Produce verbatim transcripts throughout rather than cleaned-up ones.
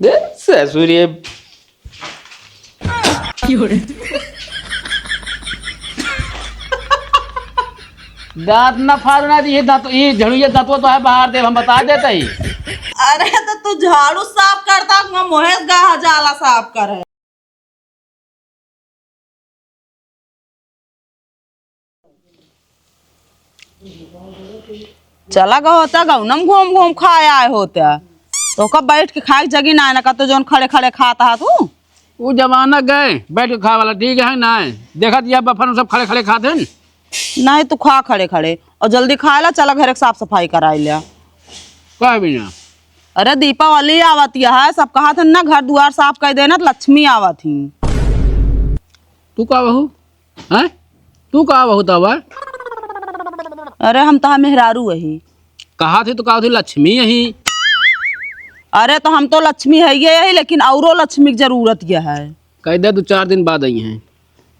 दे ससुर ये। दांत ना फाड़ ना दिए, दांत, ये झड़ुइया दांतवा तो है बाहर दे, हम बता देते ही। अरे तो तू झाड़ू साफ करता, मुँह मोहेश गाह जाला साफ करे। चला गए होता, गौनम घूम घूम खाए आए होता, तो का बैठ के खाए के जगी ना, ना का तो जौन खड़े खड़े खाता है तू। वो जमाना गए, बैठ के खाए वाला, ठीक है ना? देखत या बफर में सब खड़े खड़े खाते हैं। नहीं, तू खा खड़े खड़े और जल्दी खाए ला, चला घर के साफ सफाई कराई ला। कह भी ना। अरे दीपावली आवत है, सब कहत हैं ना घर दुआर साफ कर देना, तो लक्ष्मी आवत ही। तू का बहू? हैं? तू का बहू तब? अरे हम तहा मेहरारू अही। कहा थी तो कहा थी लक्ष्मी अही। अरे तो हम तो लक्ष्मी है ये यही, लेकिन औरो लक्ष्मी की जरूरत यह है। कह दे दो चार दिन बाद आई हैं।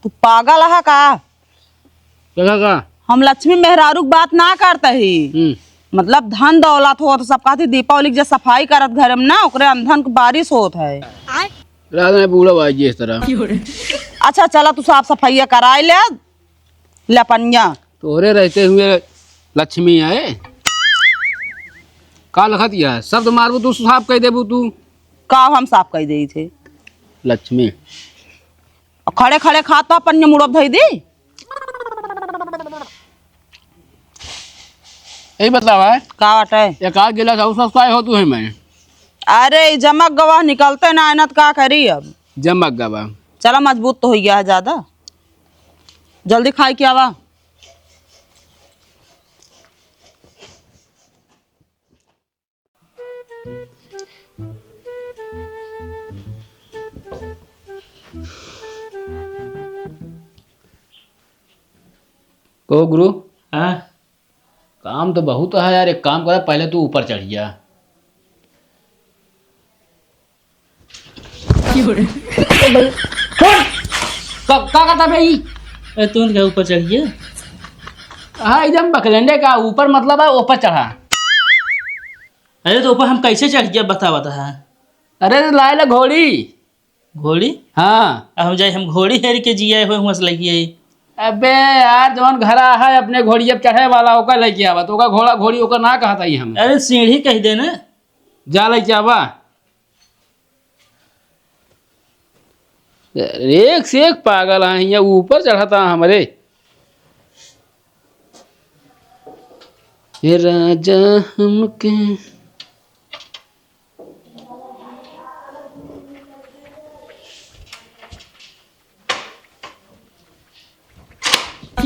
तू पागल है का? क्या का? हम लक्ष्मी मेहरारू की बात ना करते ही। हम्म। मतलब धन दौलत हो तो सब कहती दीपावली की जो सफाई करत घर में ना, ओकरे अंधन की बारिश होत है। रात में बूढ़ा भाई जी इस तरह। अच्छा चला तू साफ सफाइया कराए ले, लपनिया। तोहरे रहते हुए लक्ष्मी आए। का लखत यह? सब तो मारबू तू, साफ कह देबू तू। का हम साफ कह दे थे? लक्ष्मी। खड़े खड़े खाता पन्ने मुड़ब धई दी। यही बतावा है। का बाटे? एक आध गिलास और सस्ता हो तू है मैं। अरे, ई जमक गवाह निकलते ना, इनत का करी अब? जमक गवाह। चला, मजबूत तो हो गया है ज्यादा। जल्दी खाए के आवा। को गुरु? हाँ? काम तो बहुत है यार, एक काम करा, पहले तू ऊपर चढ़ जा। का, का करता भाई? ए, तुरंत का ऊपर चढ़ गया? हाँ, एकदम बकलेंडे का ऊपर, मतलब है ऊपर चढ़ा। अरे, तो ऊपर हम कैसे चढ़ गया, बता, बता। अरे, तो लाए ला घोड़ी। घोड़ी? हाँ। अब हम जाए, हम घोड़ी हेर के जिया हुए हुआ से लगी है। अबे यार, जौन घरा है अपने घोड़ी अब चढ़े वाला, ओकर लेके आवा, तो ओकर घोड़ा घोड़ी ओकर ना कहता ही हम। अरे, सीढ़ी कह दे ना। जा लेके आवा। एक से एक पागल है, यहाँ ऊपर चढ़ता हमरे। हे राजा हमके।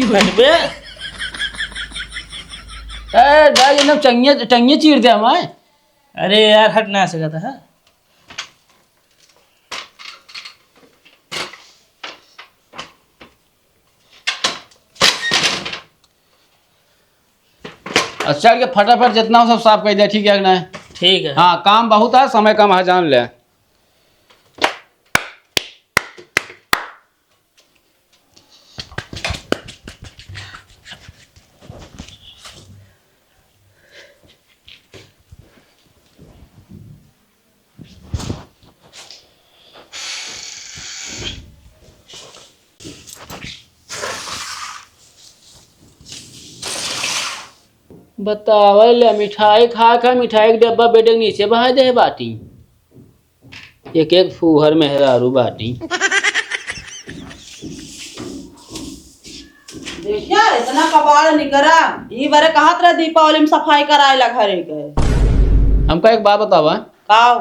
बे। ए, जा, ये ना टंगिया, टंगिया चीर दे हमारे। अरे यार, हट ना सकता है। अच्छा, चढ़ के फटाफट जितना हो सब साफ कर दे, ठीक है कि नहीं? ठीक है। हाँ, काम बहुत है, समय कम है, जान ले। बतावे ले, मिठाई खा खा मिठाई के डब्बा बेड के नीचे बहा दे बाटी। एक एक फूहर मेहरारू बाटी। देखिया, इतना कबाड़ निकरा। ई बरे कहत रहे दीपावली में सफाई कराए ला घरे के। हमका एक बात बतावा। का?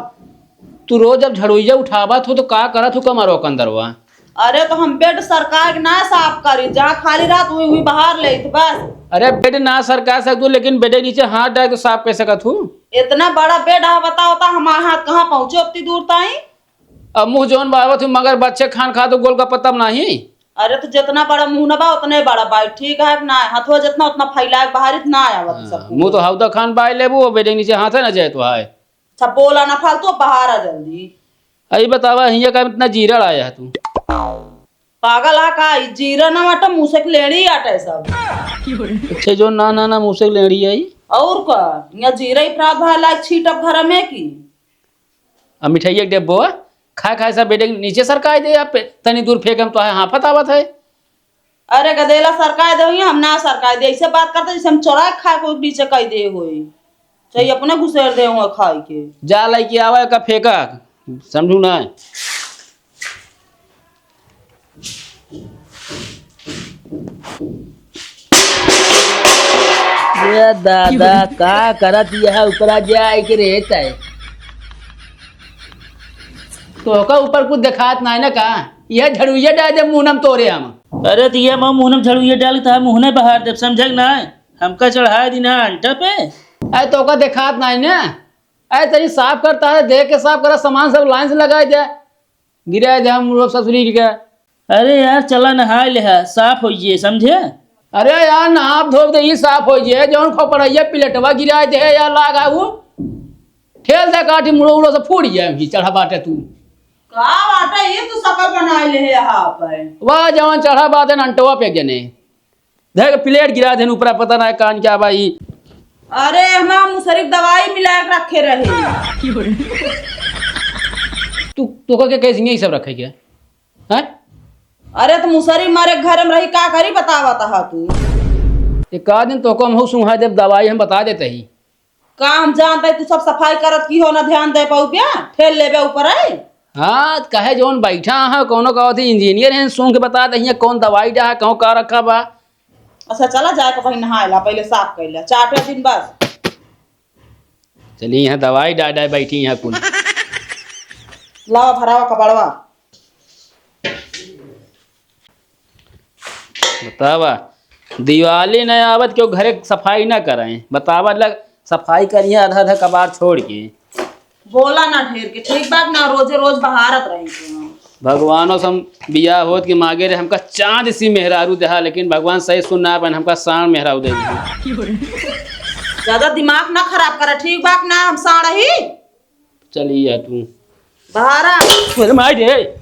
तू रोज जब झड़ुइया उठावत हो तो का करत हो कमरो के अंदरवा? अरे तो हम बेड सरकाए के ना साफ करी, जहाँ खाली रहत हुई हुई बहार लेत बस। अरे बेड ना सरकाए सकत हो, लेकिन बेड के नीचे हाथ डाल के साफ कर सकत हो। इतना बड़ा बेड है, बताओ तो हमारा हाथ कहाँ पहुँचे उतनी दूर ताई? अब मुँह जौन बावत हो, मगर बच्चे खान खा तो गोलगप्पा तब नहीं। अरे तो जितना बड़ा मुँह ना बा उतने बड़ा बा, ठीक है कि ना? हथवा जितना उतना फैलाए के बाहर इतना आवत हाँ, सब। मुँह तो हौदा खान बाय लेबू, बेड के नीचे हाथ है ना जाए तो है। अच्छा, बोला ना फालतू, अब बाहर आ जल्दी। अई बतावा, हियाँ का इतना जीरा लाया है तू? पागल है का? ई जीरा ना आटा, मूसे के लेड़ी आटा है सब। अच्छा, जो ना, ना, ना, मूसे के लेड़ी आई। और का? यहाँ जीरा ही प्रात भर लायक छीटब घर में की? अब मिठाइया के डेब्बो है, खाए खाए सब बेटे नीचे सरकाए दे, या पे-, तनी दूर फेंक, हम तो है हाफत आवत है। अरे गदेला, सरकाए दे हुई, हम ना सरकाए दे, ऐसे बात करते जैसे हम चोराए खाए को नीचे कह दे होई, चाहे अपने घुसेर दे हुआ खाए के। जा लइके आवा का फेंका, समझू ना। ए दादा, का करत यह ऊपरा जाए के रहता है? तोहका ऊपर कुछ देखात नाहीं ना का? यह झड़ुइया डाल दे मुहनम तोरे हम। अरे तो ये मैं मुहनम झड़ुइया डाल, तो मुहने बहार देब, समझे कि नाहीं? हमका चढ़ाए दिन है अंटा पे। अरे तोहका देखात नाहीं ना? अरे तनी साफ करता है, देख के साफ करा, सामान सब लाइन से लगाए दे। गिराए दे हम लोग ससुरी के। अरे यार, चला नहाए ले है, साफ होइए, समझे? अरे यार, नहाप धोप दे, ई साफ होइए, जौन खोपड़ैया प्लेटवा गिराए दे है यार, लाग आऊ। ठेल दे काठी, मुड़ो उड़ो से फूट जाए, हमकी चढ़ा बाटे तू। का बाटे, ये तू सकल बनाए ले है यहाँ पे? वाह, जौन चढ़ा बाटे नंटवा पे जने। देख, प्लेट गिरा देन ऊपरा, पता ना कान क्या बा ई। अरे, हमार मुसरी के दवाई मिला के रखे रहे। तू, तोका के कैसे यही सब रखे के? हैं? अरे, तो मुसरी मारे घर में रही, का करी, बतावत हा तू। एक आध दिन तोको हम हऊ सुंघा देब, दवाई हम बता देते ही। का हम जानते तू सब सफाई करत की हो, ना ध्यान दे पाऊ क्या? ठेल लेबे ऊपर है। हाँ, कहे जौन बैठा है, कौनो कहत ही इंजीनियर हैं, सूंघ के बता दे, हियाँ कौन दवाई डा है, कहूँ का रखा बा। अच्छा, चला जाए के पहले नहाए ला, पहले साफ कर ला, चार दिन बस। चली, यहाँ दवाई डा डा बैठी यहाँ कुल। लावा, भरावा कपड़वा। बतावा, दिवाली नहीं आवत, क्यों घरे सफाई ना करें? बतावा, लग सफाई करिए आधा आधा कबाड़ छोड़ के। बोला ना ढेर के, ठीक बात ना, रोजे रोज बहारत रही के हम। भगवानो से हम बियाह होत के मांगे रहे, हमका चांद सी मेहरारू देहा, लेकिन भगवान सही सुन ना पाए, हमका सांड मेहरारू दे दिया। ज्यादा दिमाग ना खराब करा, ठीक बात ना, हम सांड ही। चलिए तू। बहारा। अरे माई रे।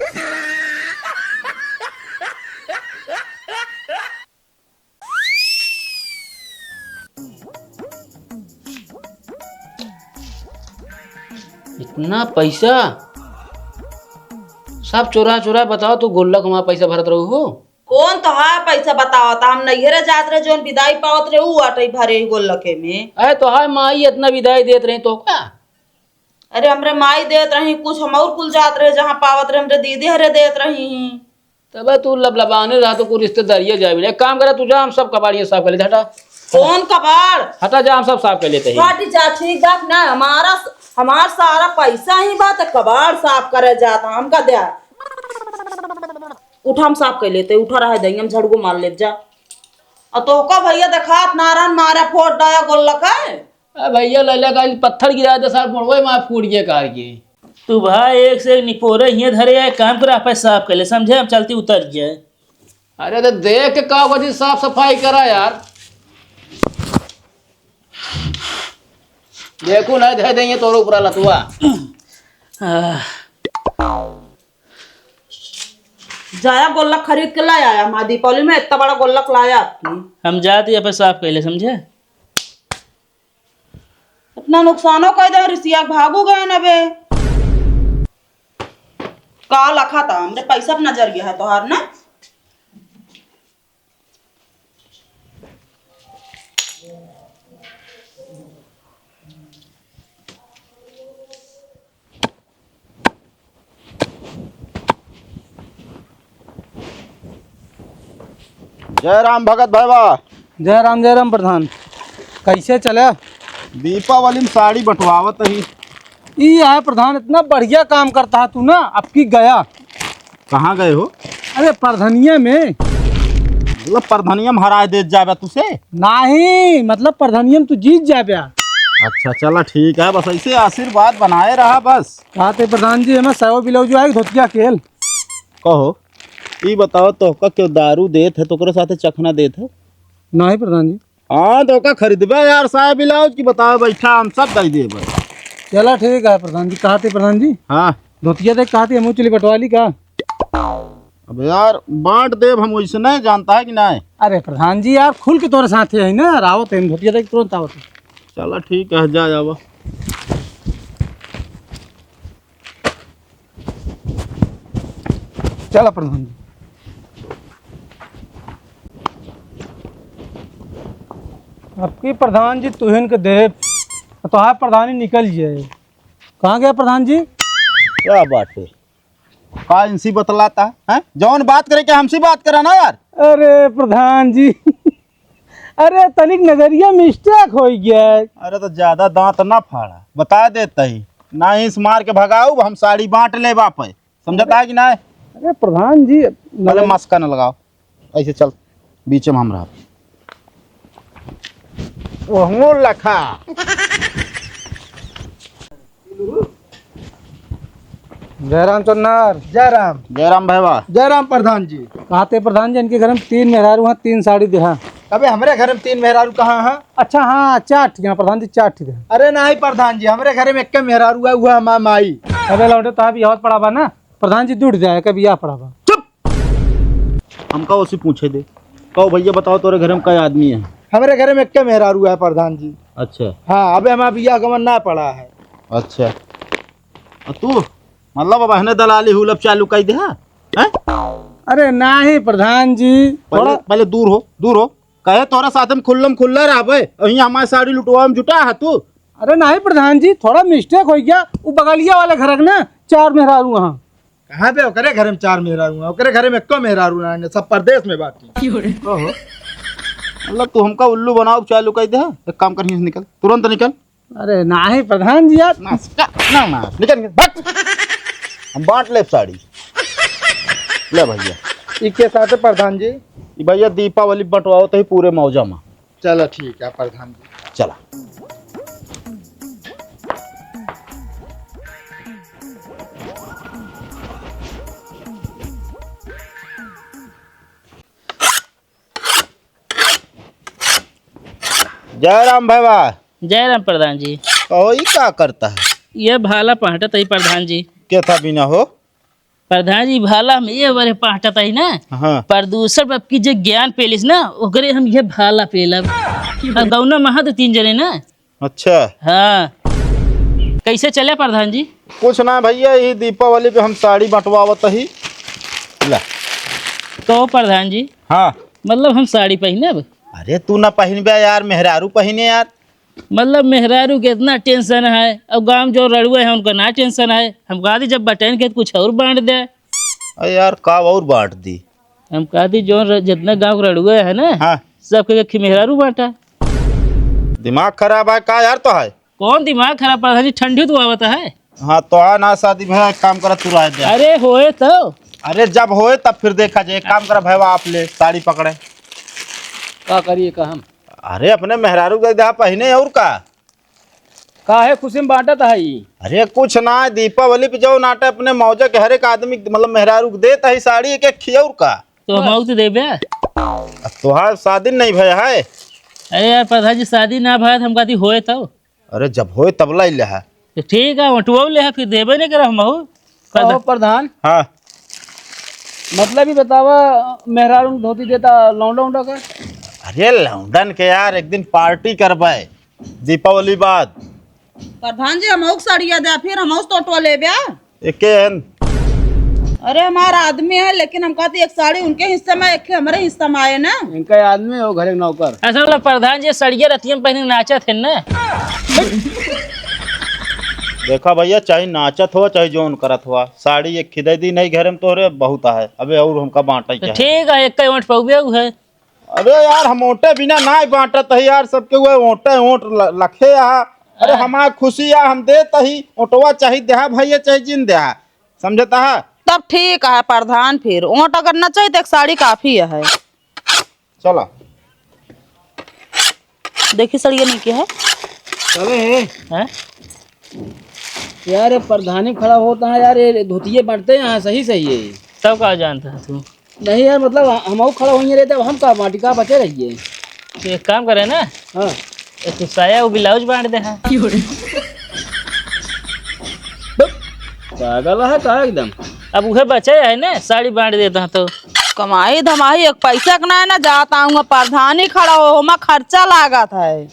इतना पैसा? सब चोरा चोरा बताओ, तू गोल्लक वहाँ पैसा भरत रहू हो? कौन तो हा पैसा बतावत? हम नैहरे जात रहे, जौन विदाई पावत रहे, ऊ आटे भरे ही गोल्लके में। अरे तो हाय माई इतना विदाई देत रही तो का? अरे हमरे माई देत रही कुछ, हम और कुल जात रहे, जहाँ पावत रहे हमरे दीदी हरे देत रही। तबे तू लबलबाने रहा तो कुल रिश्तेदारिये जाए। एक काम करा, तू जा, हम सब कबाड़िया साफ कर लेते, हटा। कौन कबाड़? हटा जा, हम सब साफ कर लेते हैं। हट जा, ठीक बात ना, हमारा, हमार सारा पैसा ही बात है, कबाड़ साफ करे जाता, हमका द्या। उठा, हम साफ कर लेते, उठा रहा दे, हम झड़गो मार लेब जा। और तोहका भैया देखात नारायण मारा फोड़ डाया गोल्लक है। ए भैया, लैला का पत्थर गिरा दे, सार मोड़वे मार फूट गया कार के। तू भाई एक से एक निपोरे हिये धरे आए, काम करा, आप साफ कर ले, समझे? हम चलती उतर जाए। अरे तो देख के का वजह साफ सफाई करा यार। देखू नहीं धर देंगे तोर ऊपर लतुआ। आह। जाया गोल्लक खरीद के लाया, हमार दीपावली में इतना बड़ा गोल्लक लाया आपकी। हम जाती है, साफ कर ले, समझे? इतना नुकसानो कर दे, रिसिया भागू गए न बे। का लखा था, हमरे पैसा पे नजर गया है तोहार ना। जय राम भगत भाई बा। जय राम, जय राम प्रधान। कैसे चले? दीपावली में साड़ी बंटवावत ही। ई है प्रधान, इतना बढ़िया काम करता है तू ना, अब की गया। कहाँ गए हो? अरे परधनिया में। मतलब परधनिया में हराए देत जाबे तुसे? नहीं, मतलब परधनिया में तू जीत जाबे। अच्छा चला ठीक है, बस ऐसे आशीर्वाद बनाए रहा बस। कहते प्रधान जी, हमें सौ ब्लाउज आए, धोतिया खेल। कहो, ई बताओ, तोहका केहू दारू देत है, तो ओकरे साथे चखना देत है? नहीं प्रधान जी। हाँ, तो ओका खरीदबे यार, साया ब्लाउज की बताओ, बैठा, हम सब दे देबे। चला ठीक है प्रधान जी। कहते प्रधान जी, हाँ। धोतिया देख, कहते हमहू चली बंटवा ली का? अब यार, बांट देब हम, वैसे नहीं जानता है कि नहीं? अरे प्रधान जी यार, खुल के तोरे साथे है ना, आवत है, धोतिया देख तुरंत आवत है। चला ठीक है, जा जावा। चला प्रधान जी। अब की प्रधान जी तुहिन के देब, तो हाँ प्रधानी निकल जाए। कहाँ गया प्रधान जी? क्या बात है? का इनसी बतलाता है? जौन बात करे के हमसी बात करा ना यार। अरे प्रधान जी, अरे तनिक नजरिया mistake होइ गया है। अरे तो ज्यादा दांत ना फाड़ा, बता देता ही। ना इंस मार के भगाऊ, हम साड़ी बांट ले बापे, समझता है कि ना? अरे प्रधान जी, अरे मस्का न लगाओ, ऐसे चल, बीच में हम रहा। ओहो लखा। जय राम चन्नर। जय राम। जय राम भैया। जय राम प्रधान जी। कहते प्रधान जी, इनके घर में तीन मेहरारू हैं, तीन साड़ी देहा। अबे हमरे घर में तीन मेहरारू कहाँ हैं? अच्छा हाँ, चार ठीक है प्रधान जी, चार ठीक है। अरे नहीं प्रधान जी, हमरे घर में एक मेहरारू है, वह हमार माई। अबे लौटे तो अभी आवत पड़ा बा ना, प्रधान जी दूर जाए, कभी आ पड़ा बा। चुप। हमका उसी पूछे दे। कहो भैया, बताओ, तोरे घर में कई आदमी है? हमरे घर में एक मेहरारू है प्रधान जी। अच्छा। हाँ, अबे हमारा बियाह गमन ना पड़ा है। अच्छा। और तू, मतलब, अब अहने दलाली हुलप चालू कर दे, हाँ? हैं? अरे नहीं प्रधान जी, पहले, थोड़ा पहले दूर हो, दूर हो। कहे तोरा साथ में खुल्लम खुल्ला रहबे, और यहाँ हमारे साड़ी लुटवा में जुटा है तू। अरे नहीं प्रधान जी, थोड़ा mistake हो गया। वो बगलिया वाले घर के ना चार मेहरारू वहाँ। कहाँ पे? ओकरे घर में चार मेहरारू हैं, ओकरे घर में एको मेहरारू ना है, सब परदेश में बाटी। ओहो। मतलब तू हमका उल्लू बनाओ चालू कर दे, हाँ? एक काम कर, यहाँ से निकल, तुरंत निकल। अरे नाही प्रधान जी यार। नाच का, ना नाच, निकल, निकल, भाग। हम बांट लेब साड़ी। ले भैया। इके साथे प्रधान जी। ई भैया दीपावली बंटवावत ही पूरे मौजा में। चला ठीक है प्रधान जी। चला। जय राम भैया। जय राम प्रधान जी। कहो, ई का करता है? ये भाला पहटत ही प्रधान जी। के था बिना हो? प्रधान जी, भाला हम ये बारे पहटत ही ना। हाँ। प्रदूषण बाप की जे ज्ञान पेलिस ना, ओकरे हम ये भाला पेलब। अब गौना महा तो तीन जने ना। अच्छा। हाँ। कैसे चले प्रधान जी? कुछ ना भैया, यही दीपावली पे हम साड़ी बंटवावत ही। ला। तो प्रधान जी। हाँ। मतलब हम साड़ी पहनब? अरे तू ना पहनबे यार, मेहरारू पहने यार। मतलब मेहरारू के इतना tension है, अब गांव जो रड़ुए हैं उनका ना tension है। हम कहा थी जब बटेन के तो कुछ और बांट दे। अरे यार का और बांट दी? हम कहा थी जो र-, जितना गांव के रड़ुए है ना, हाँ। सबके एक मेहरारू बांटा। दिमाग खराब है का यार तो है? कौन दिमाग खराब पड़ा है जी? ठंडी तो आवत है। हाँ तो आ ना शादी भैया, एक काम करा तू रह दे। अरे होए तो। अरे जब होए तब फिर देखा जाए। एक काम करा भैया, आप ले साड़ी पकड़े। का करिए का हम? अरे अपने मेहरारू के दे दे पहने और का? काहे खुशी में बांटत है ई? अरे कुछ ना, दीपावली पे जो नाटे अपने मौजा के हर एक आदमी मतलब मेहरारू के देत है साड़ी एक एक खियौर का। तो हम आउत देबे। अब तोहार शादी नहीं भया है। अरे यार प्रधान जी, शादी ना भया तो हम कहती होए तो। अरे जब होए तब लाई ले है। तो ठीक है, ओटुआ ले है, फिर देबे नहीं करा हम। कहो प्रधान। हाँ। मतलब ही बतावा, मेहरारू धोती देता लौंडा उंडा का? अरे लौंडन के यार, एक दिन पार्टी करबे दीपावली बाद। प्रधान जी, हमहू के साड़िया दे, फिर हमहू से तो ओटवा लेबे। एके हन। अरे हमार आदमी है, लेकिन हम कहती एक साड़ी उनके हिस्से में, एक हमरे हिस्से में आए ना। इनका आदमी हो, घर एक नौकर। ऐसा मतलब प्रधान जी साड़िया रतिया में पहने नाचत है ना। देखा भैया, चाहे नाचत हो चाहे जोन करत हो, साड़ी एक खिदे दी नहीं घर में तोहरे बहुत है। अबे और हमका बांटे तो क्या है? ठीक है, एक का ओट पौबे है। अरे यार, हम ओटे बिना नाय बांटत है यार, सबके हुए ओटे ओट ल-, लखे आ। अरे हाँ। हमार खुशी आ, हम देत ही, ओटवा चाहे देहा भैया चाहे जिन देहा, समझता है? तब ठीक है प्रधान, फिर ओट अगर न चाहिए तो एक साड़ी काफी है। चला। देखी सड़िया नहीं के है। चले हैं। हैं? यार, ये प्रधानी खड़ा होता है यार, ये धोतिये बांटते हैं यहाँ, सही सही है। तब का जानता है तू? नहीं यार, मतलब, हम खड़ा होइए रहते, अब हम का बांटी, का बचे रहिए। तो एक काम करे ना। हाँ। एक ठो साया, वो ब्लाउज बांट दे, हाँ। पागल है का एकदम? अब उहे बचे है ना, साड़ी बांट देता तो। कमाई धमाई एक पैसा के ना है ना, जाता हूँ, प्रधानी खड़ा हो, हमा खर्चा लागत है।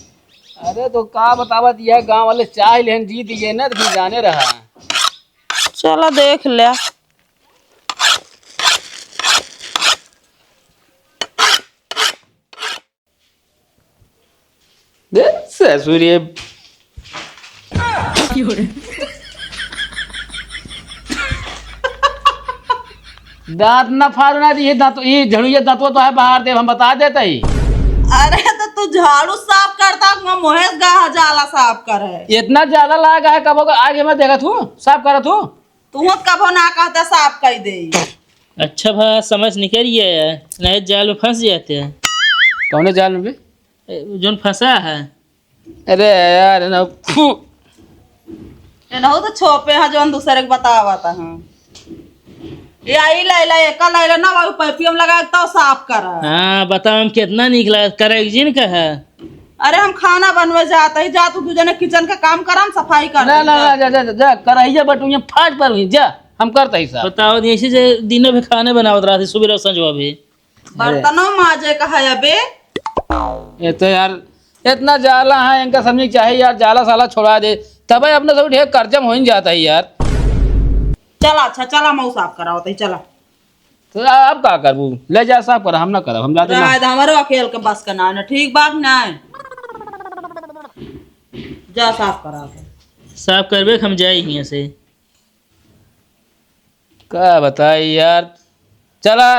अरे तो का बतावत, यह गांव वाले चाह लेहन, जीत गए ना, तो फिर जाने रहा। चला देख ले। सूर्य। दांत ना फाड़ू ना, ये दांत, ये झड़ू, ये दांतवा तो है बाहर देव, हम बता देत ही। अरे तो तू झाड़ू साफ करता, मैं मोहेश गाह जाला साफ करे। इतना ज्यादा लाग है, कबो का आगे मैं देखत हूँ, साफ करत हूँ। तू कबो ना कहता साफ कर दे। अच्छा भा समझ निकल गया है, नहीं जाल में फंस जाते हैं। कौने जाल में बे? ए, जोन फंसा है। अरे यार, ना, फू। ए, ना हो तो छोपे हैं, जोन दूसरे के बतावत हैं। ये आई लैला, एका लैला ना, वो perfume लगा के तो साफ करा। हाँ, बताओ, हम कितना निकला, करे जिन का है। अरे, हम खाना बनवे जात ही, जा तू दू जने kitchen का काम कर, हम सफाई कर ना, देब, ना, जा। ना, जा, जा, जा, जा, करहिया बटुइया फाट पर हुई, जा, हम करत ही साफ। बताओ, जैसे जे दिनों भी खाने बनावत रहती, सुबह और संझवा भी। बर्तनों माजे का है अबे। ये तो यार, इतना जाला है, इनका समझ चाहिए यार, जाला साला छोड़ा दे, तबे अपने सब ढेर करजम हो ही जाता है यार। चला, अच्छा, चला, मऊ साफ करावत ही, चला। तो अब का करबू? ले जा साफ कर, हम ना करब, हम जाते ना। राय द हमरो अकेल के बस का ना, ना ठीक बात ना। जा साफ करा के। साफ करबे, हम जाई हियां से। का बताई यार, चला।